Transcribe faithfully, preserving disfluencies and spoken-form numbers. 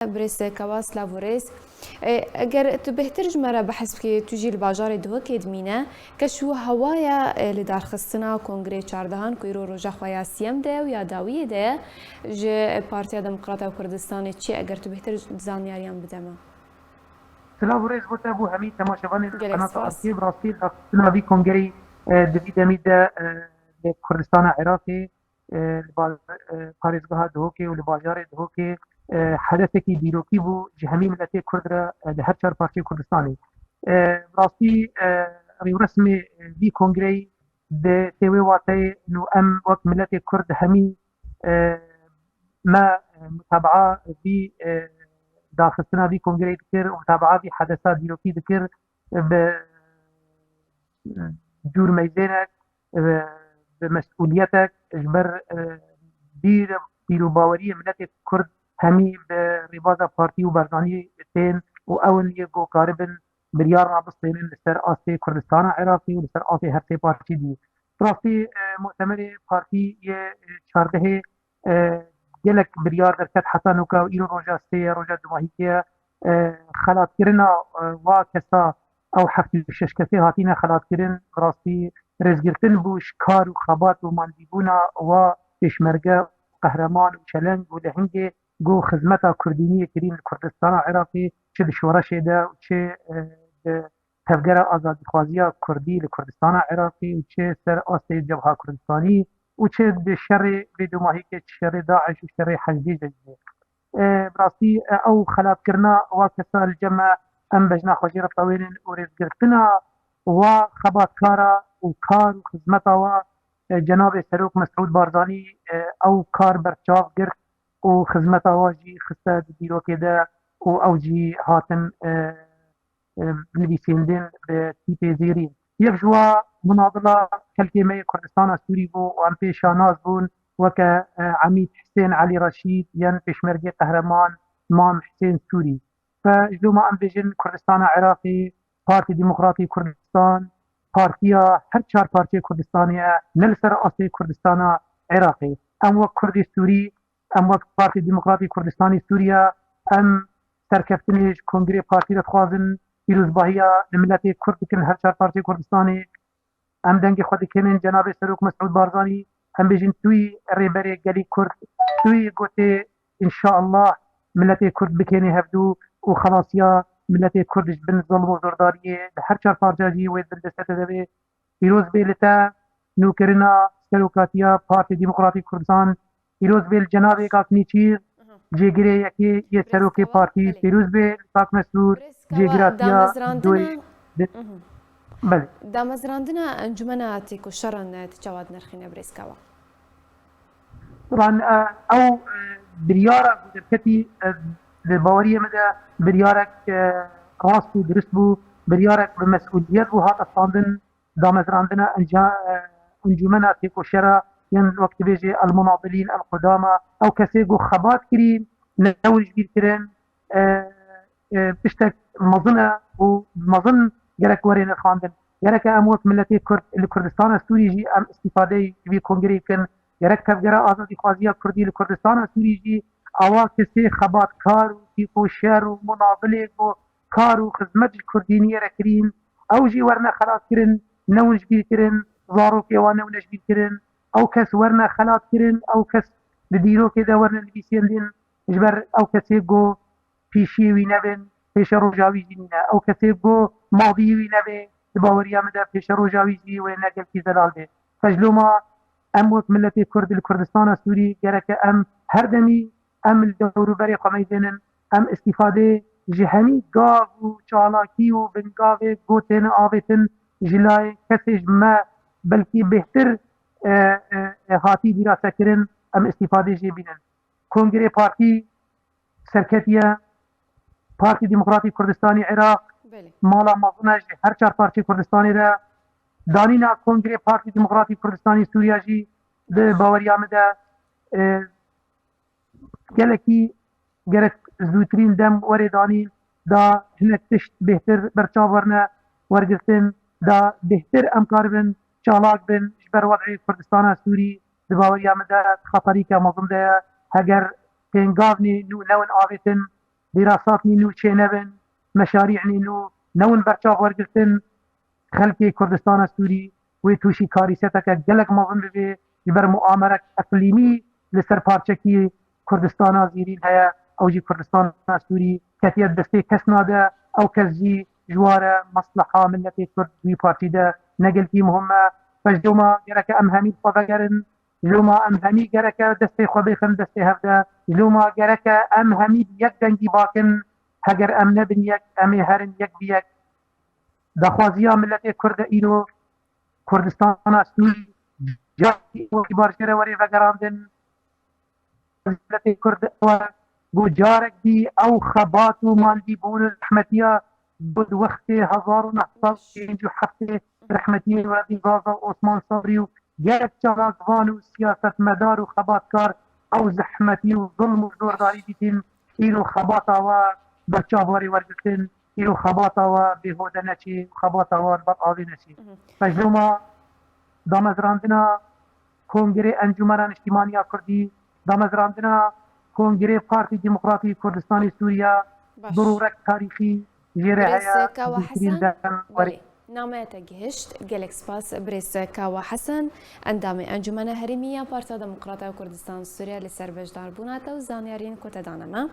Birêz Kawa, silav û rêz. E, eger tu bêhtir ji me re behs bikî, tu jî li bajarê Duhokê dimîne. Keş û hewaya, e, li darxistina Kongreyê çardehan ku îro roja xwe ya siyem de ye û ya dawiyê de ye, ji Partiya Demokrata Kurdistanê çi ye? Eger tu bêhtir zanyariyan bide me. Silav û rêz bo te, bo hemî temaşevanên Gelek qenata spas. Askê. Bi rastî darxistina vî kongreyî, e, di vî demî de, e, li Kurdistana Iraqê, e, li ba-, e, parêzgeha Duhokê û li bajarê Duhokê, e, hedesekî dîrokî bû ji hemî miletê Kurd re, e, li her çar parçeyê Kurdistanê. E, bi rastî, e, rêwresmê, e, vî kongreyî di tê wê wateyê nû em wek miletê Kurd hemî, e, me, e, mutabaa vî, e, daxistina vî kongreyê dikir û mutabaa vî hedesa dîrokî dikir, e, bi cûrmeyzênek, e, bi mesûliyetek ji ber, e, bîr, bîr û baweriyê miletê Kurd hemî bi rêbaza partî û Barzanî tên û ew in yê ku karibin biryar rabistênin li ser astê Kurdistana Iraqê û li ser astê her sê parçeyê dî. Rastî, e, mutemerê partî yê çardehê, e, gelek biryar derket heta noka û îro roja sê ye, roja dumahîkê ye. E, xelatkirina, e, wa kesa ew heftê û şeş kesê hatine xelatkirin, bi rastî rêzgirtin bû ji kar û xebat û mandîbûna wa pêşmerge, qehreman û çeleng û lehengê ku xizmeta kurdîniyê kirîn li Kurdistana Iraqê, çi di şoreşê de û çi, e, di tevgera azadîxwaziya kurdî li Kurdistana Iraqê û çi ser astê Cebha Kurdistanî û çi di şerê bêdomahîkê, çi şerê DAIŞ û şerê Hecdî Zeyînê. E, bi rastî, e, ew xelatkirina wa kesa li cem me, em bejna xwe jê re tewênin û rêzgirtina wa xebatkara û kar û xizmeta wa, e, cenabê Serok Mesûd Barzanî, e, ew kar berçav girt û xizmeta wa jî xiste di dîrokê de û ew jî hatin, e, e, nivîsîndin bi tîpê zêrîn. Yek ji wa munadila xelkê me yê Kurdistana Sûrî bû û em pê şanaz bûn weke, e, Emîd Hisên Elî Reşîd yên pêşmergê qehreman Mam Hisên Sûrî. Ve ji doma em bêjin Kurdistana Iraqê, Partî Demokratî Kurdistan, partiya her çar parçeyê Kurdistanê ye, ne li ser astê Kurdistana Iraqê. Em wek Kurdê Sûrî, em wek Partî Demokratî Kurdistanê Sûriye, em serkeftinê ji Kongrê Partî re dixwazin, pîrozbahiya li miletê Kurd dikin her çar parçeyê Kurdistanê. Em dengê xwe dikênin cenabê Serok Mesûd Barzanî, em bêjin tu yî rêberê gelî Kurd, tu yî gotê înşaallah miletê Kurd bikênê hevdû û xelasiya miletê Kurd ji bin zilm û zordariyê li her çar parça jî wê di bin destê te de be. Pîroz bê li te nûkirina serokatiya Partî Demokratîk Kurdistan. Pîroz bê li cenabê Kak Nêçîr, cêgirê yekê yê serokê partî. Pîroz bê li Kak Mesûr, cêgiratiya doyê. Belê. Damezrandina encûmena têkoşeran, e, tu çawa dinirxîne, birêz Kawa? Ran, e, ew, e, biryara ku derketî, e, di baweriyê min de biryarek, e, rast û dirust bû, biryarek bi mesûliyet bû hate standin. Damezrandina enca-, e, encûmena têkoşera yên wek dibêje el-munadilîn, el-qudama, ew kesê ku xebat kirî, newin ji bîr kirin, e, e, tiştek mezin e û mezin gerek were nirxandin. Gereke em wek miletê Kurd li Kurdistana Sûrî jî em îstîfadeyê ji vî kongreyê bikin. Gerek Tevgera Azadîxwaziya Kurdî li Kurdistana Sûrî jî awa kesê xebatkar û têkoşer û munadilê ku kar û xizmet ji kurdîniyê re kirîn, ew jî werne xelatkirin, newin ji bîr kirin, zarokê wan newine ji bîr kirin, ew kes werne xelatkirin, ew kes di dîrokê de werne nivîsîndin, ji ber ew kesê ku pîşiyê wî nebin, pêşeroja wî jî nîne. Ew kesê ku madiyê wî nebe, di baweriya min de pêşeroja wî jî wê ne gelkî zelal be. Te ji loma em wek miletê Kurd li Kurdistana Sûrî gereke em her demî em li dewrûberê xwe meyzênin, em îstîfadê ji hemî gav û çalakî û bingavê ku têne avêtin ji layê kesê ji me belkî bêhtir, e, e, e, hatî dîrasekirin, em îstîfadê jê bînin. Kongrê Partî serketiye, Partî Demokratîk Kurdistanî Iraq, belê, mala mezin e ji her çar parçeyê Kurdistanê re. Danîna Kongrê Partî Demokratîk Kurdistanî Sûriya jî di baweriya min de, e, gelekî gerek zûtirîn dem were danîn, da hinek tişt bêhtir berçav werne wergirtin, da bêhtir em karibin çalak bin ji ber wed'ê Kurdistana Sûrî di baweriya min de xeterîke mezin de ye. Heger pêngavnê nû newin avêtin, dîrasatnî nû çênebin, meşarî'nî nû newin berçav wergirtin, xelkê Kurdistana Sûrî wê tûşî karîseteke gelek mezin bibê, ji ber muamerek iqlîmî li ser parçekî Kurdistana Zîrîn heye, ew jî Kurdistana Sûrî ketiye destê kesna de, ew kes jî ji ware mesleha miletê Kurd wî partî de ne gelkî muhim e. Pejoma gereke em hemî xwe vegerin, loma em hemî gereke destê xwe bêxin destê hev de, loma gereke em hemî bi yek dengî bakin, heger em nebin yek, em ê herin yek bi yek. Daxwaziya miletê Kurd de îro Kurdistana Sûrî carekî wekî barjere were vegerandin. Miletê Kurd ew e ku carek dî ew xebat û mandîbûn û zehmetiya ku di wextê hezar û neh sed û pêncî û heftê rehmetiyê Nureddin Zaza û Osman Sabrî û gelek çalakvan û siyasetmedar û xebatkar ew zehmetî û zulm û zordarî dîtin, îro xebata we berçavbarê wergirtin, îro xebata we bêhode neçê, xebata we li ber avê neçê. Pejoma damezrandina Kongrê Encûmena Niştîmaniya Kurdî, damezrandina Kongrê Partî Demokratî Kurdistanê Sûriye, Baş. Birûrek tarîxî jê re Birêz heye, Kawa bihtirîn Hesen, dem werê. Belê. Nameya te gihişt. Gelek spas, birêz Kawa Hesen, endamê Encûmena Herêmî ya Partiya Demokrata ya Kurdistan Sûriye li ser beşdarbûna te û zanyariyên ku te dane me.